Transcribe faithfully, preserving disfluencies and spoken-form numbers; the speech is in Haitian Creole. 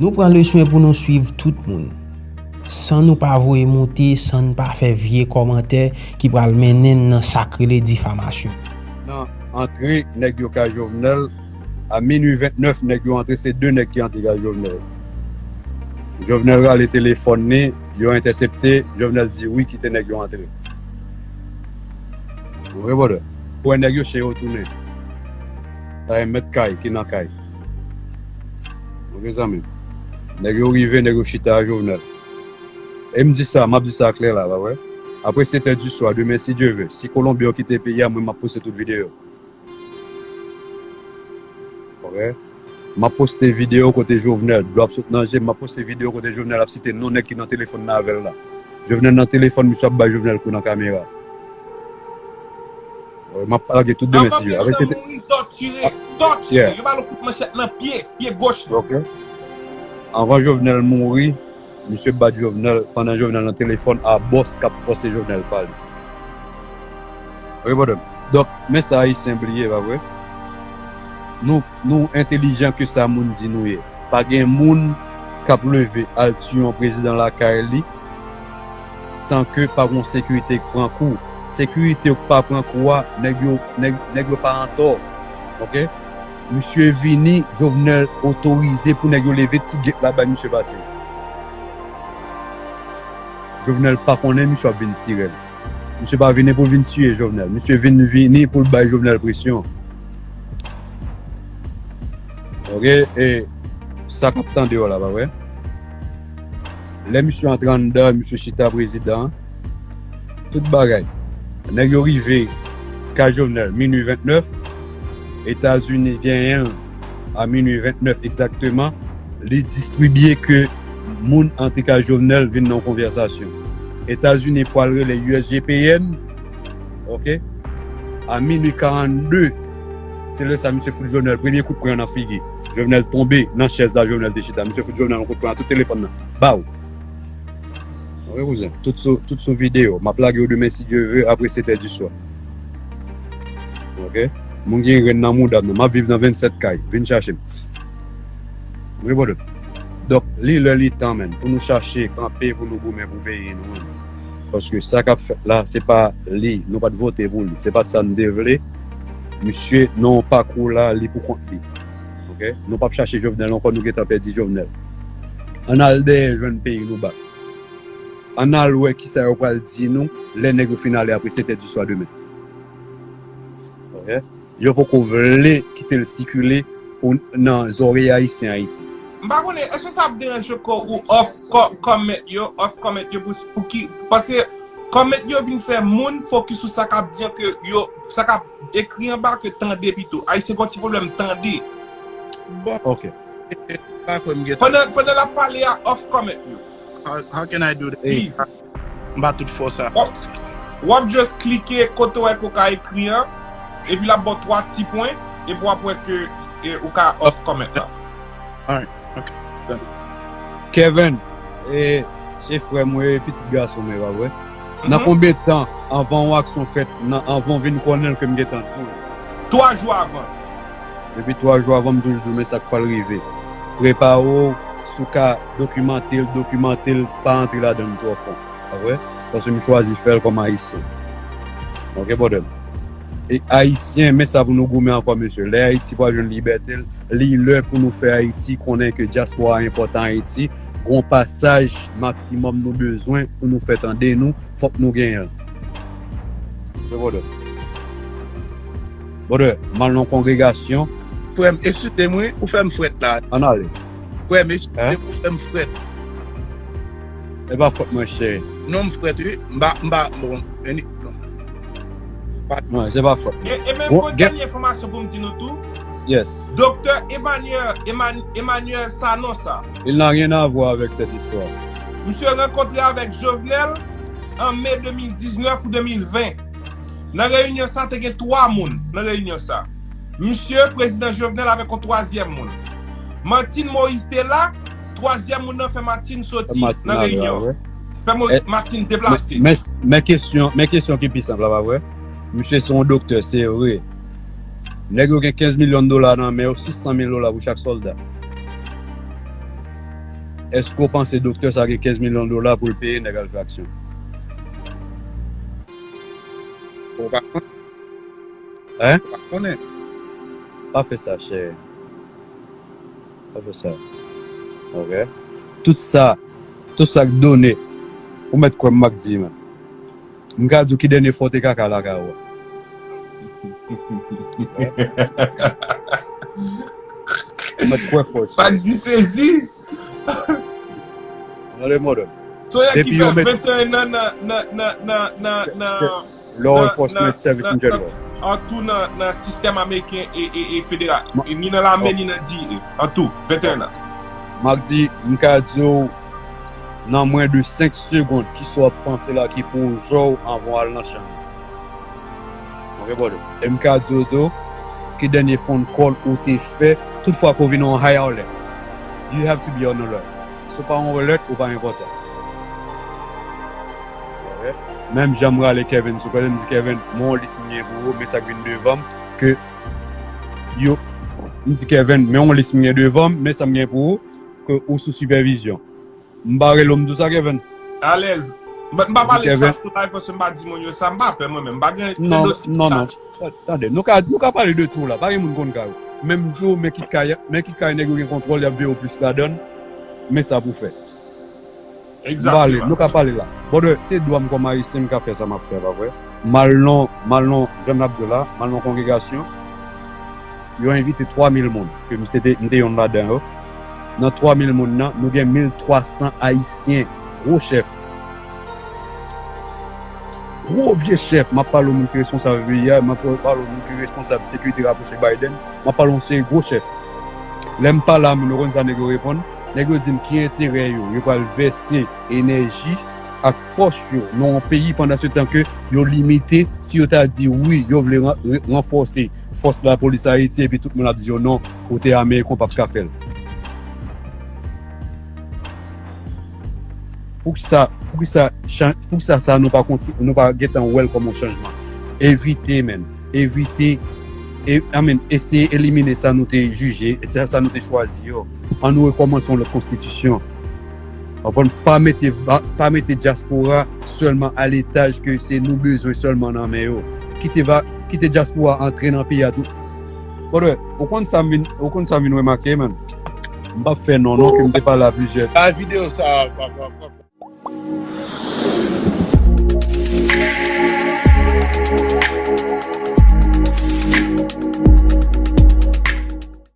Nou pran leswen pou nou swiv tout moun, san nou pa voye moute, san n pa fè vye kòmantè ki pral mennen n nan sa k rele difamasyon. Nan antre nèg yo kay Jovenel, a minui ventnèf, nèg yo antre, se de nèg ki antre kay Jovenel. Jovenel rale telefòn li, yo entèsepte, Jovenel di wi, kite nèg yo antre. Ou wè, brother? Ou wè nèg yo chen yo tounen. Sa e mèt kay ki nan kay. Ok, zanmi m. Nèg yo rive, nèg yo chita a Jovenel. E m di sa, m ap di sa klè la, pa vre? Apre sèt è di swa, demen, si Dye ve, si Kolonbyen yo kite peyi a, mwen, m ap poste tout videyo. Ok? M ap poste videyo kote Jovenel, dlo ap sot nan je m, m ap poste videyo kote Jovenel ap site non nèg ki nan telefòn nan avè l la. Jovenel nan telefòn, misye ap bay Jovenel kou nan kamera. Wi, m ap lage tout demen si yo. Avèk se te- mouri, tòtire, tòtire. Yo ba l kout manchèt nan pye, pye goch li. Ok. Anvan Jovenel mouri, misye bat Jovenel pandan Jovenel nan telefòn a bòs k ap fòse Jovenel pale. Ok, brother. Donk, men sa Ayisyen bliye, pa vre? Nou, nou entelijan ke sa moun di nou ye. Pa gen moun k ap leve al tiye yon prezidan lakay li san ke pa gon sekirite k pran kou. Sekirite yo k pa pran kou a, nèg yo, nèg, nèg yo pa antò. Ok? Misye vini, Jovenel otorize pou nèg yo leve ti gate la bay misye pase. Jovenel pa konnen misye ap vin tire l. Misye pa vini pou l vin tiye Jovenel. Misye vin vini pou l bay Jovenel presyon. Ok, e sa k ap tande yo la, pa vre? Lè misye antre anndan, misye chita prezidan, tout bagay. Nèg yo rive kay Jovenel, minui ventnèf. Etazini genyen l a minui ventnèf egzakteman. Li distribye ke moun antre kay Jovenel vin nan yon konvèsasyon. Etazini pral rele U S G P N, ok, a minui karannde. Se lè sa misye fout Jovenel premye kout pwen nan figi. Jovenel tonbe nan chèz la Jovenel te chita. Misye fout Jovenel yon kout pwen a tout telefòn nan. Baw! Ok, kouzen. Tout sou, tout sou videyo. M ap lage yo demen si Dye ve, apre sèt è di swa. Ok? Moun gen grenn nan mouda m nan. M ap viv nan vennsèt kay. Vin chache m. Wi, brother. Donk, li lè li tan, menn, pou nou chache kanpe, pou nou goumen pou peyi nou, menn. Paske sa k ap fèt la, se pa li. Nou pa t vote pou li. Se pa sa n te vle. Misye, nan yon pakou la, li pou kont li. Ok? Nou p ap chache Jovenel ankò, nou gentan pèdi Jovenel. Ann al dèyè jwenn peyi nou bak. Ann al wè kisa yo pral di nou lè nèg yo fin ale apre sèt è di swa demen. Ok? Yo poko vle kite l sikile pou, nan zòrèy Ayisyen Ayiti. M pa konnen, èske sa ap deranje kò ou off co- comment yo, off comment yo pou, pou ki, paske comment yo vin fè moun fokis sou sa k ap di an ke yo, sa k ap ekri anba ke tande pito. Ayisyen gen yon ti pwoblèm tande. Bon, Ok. pa kwè m gen Pandan, pandan l ap pale a, off comment yo. How, how can I do that? Hey. Please. M pa tout fò sa. W ap just klike kote w wè ke w ka ekri an, epi l ap ba w twa ti pwen, epi w ap wè ke e, ou ka off comment la. Alright, ok. Kevin, e, se frè mwen, pitit gason mwen, pa vre? Nan Mhm. konbyen tan anvan yon aksyon fèt, nan, anvan w vin konnen l ke m gentan di w? Twa jou avan. Depi twa jou avan, m toujou di w, men sa k pral rive. Prepare w, si w ka dokimante l, dokimante l, pa antre ladan l twò fon. Pa vre? Paske m chwazi fè l kòm Ayisyen. Ok, brother? E Ayisyen, men sa pou nou goumen ankò, mesye. Lè Ayiti pral jwenn libète l, li lè pou nou fè Ayiti konnen ke dyaspora a enpòtan Ayiti. Gon pasaj maksimòm nou bezwen pou nou fè tande nou, fòk nou genyen l. Ok, brother? Brother, m al nan kongregasyon. Frè m, eskize m wi, ou fè m frèt la. Ann ale. Frè m, eskize Hein? m, ou fè m frèt. E pa fòt mwen, cheri. Non, m frèt wi. M pa, m pa, bon, any, non. Non, se pa fòt mwen. E, e menm Bon, gon gen- dènye enfòmasyon pou m di nou tou. Yes. Doktè Emmanuel, Eman- Emmanuel Sanon sa. Il n'a rien à voir avec cette histoire. Misye rankontre avèk Jovenel an me de mil diznèf ou de mil ven. Nan reyinyon sa, te gen twa moun nan reyinyon sa. Misye, prezidan Jovenel avèk yon twazyèm moun. Martine Moïse te la, twazyèm moun nan fè Martine soti Martine nan ale, reyinyon. Wi. Fè Mo- Eh, Martine deplase. Men, men kesyon, men kesyon ki pi senp la, pa vre? Misye se yon doktè, se vre. Nèg yo gen kenz milyon dola nan men yo, sis san mil dola pou chak sòlda. Èske w panse doktè sa gen kenz milyon dola pou l peye nèg al fè aksyon? Ou pa konnen. Hein? Ou pa konnen. Pa fè sa, chè. Pa fè sa. Ok? Tout sa, tout sa k done, ou mèt kwè m, m ap di, man. M ka di w ki dènye fwa w te kaka lakay ou a. Ou mèt kwè fò, chè. Pak di sezi. Tande, modèl. Soyè ki Depi fè yo met- venteyen an nan nan nan nan nan nan Law enforcement service in general. Antou nan nan sistèm ameriken e e e federal. Ma- E ni nan lame ni nan D E. Antou, venteyen an. M ap di, m ka di w nan mwen de senk segonn, kisa w ap panse la ki pwojè w anvan w al nan chanm. Ok, brother. E m ka di w tou, ki dènye phone call ou te fè, tout fwa ke w vin yon high alert. You have to be on alert. Si w pa on alert, ou pa enpòtan. Ok? Menm jan m rale Kevin sou kote, m di, Kevin, mwen yon lis m gen pou ou, men sa k vin devan m, ke yo, m di, Kevin, men yon lis m gen devan m, men sa m gen pou ou, ke ou sou sipèvizyon. M pa rele w, m di w sa, Kevin. Alèz. But m pa pale Kevin. Sa sou live paske m pa di moun yo sa, m pa pè mwen menm. M pa gen Non, dosi non, non. Tande, nou ka, nou ka pale de tou la. Pa gen moun konn kay ou. Men m di w, men kit kay, men kit kay nèg yo gen kontwòl, y ap veye w plis ladan. Men sa pou fè. M pale, Egzakteman. Nou ka pale la. Brother, se dwa m kòm Ayisyen, m ka fè sa m ap fè, pa vre? M al nan, m al nan, jan m ap di w la, m al nan kongregasyon. Yo envite twa mil moun, ke m se te, m te yonn ladan yo. Nan twa mil moun nan, nou gen mil twa san Ayisyen, gwo chèf. Gwo vye chèf, m ap pale w moun ki responsab V I A, m ap pale w moun ki responsab sekirite rapwoche Biden, m ap pale w se gwo chèf. Lè m pale a moun, ou konn sa nèg yo reponn? Nèg yo di m ki enterè yo, yo pral vèse enèji ak pòch yo nan yon peyi pandan se tan ke yo limite, si yo ta di wi, yo vle ran- re- ranfòse fòs lapolis Ayiti epi tout moun ap di yo non, kote Ameriken w p ap ka fè l. Poukisa, poukisa, chan- poukisa sa nou pa konti, nou pa gentan wè l kòm yon chanjman? Evite, men. Evite, e, I mean, eseye elimine sa nou te jije, sa, sa nou te chwazi yo. An nou rekòmanse yon lòt konstitisyon. Konprann? Pa mete, pa, pa mete dyaspora sèlman a letaj ke se nou bezwen sèlman nan men yo. Kite, va, kite dyaspora antre nan peyi a tou. Brother, ou konn sa m vin, ou konn sa m vin remake, man? M p ap fè non, non, ke m te pale a plizyè. Bay videyo sa, pa, pa, pa.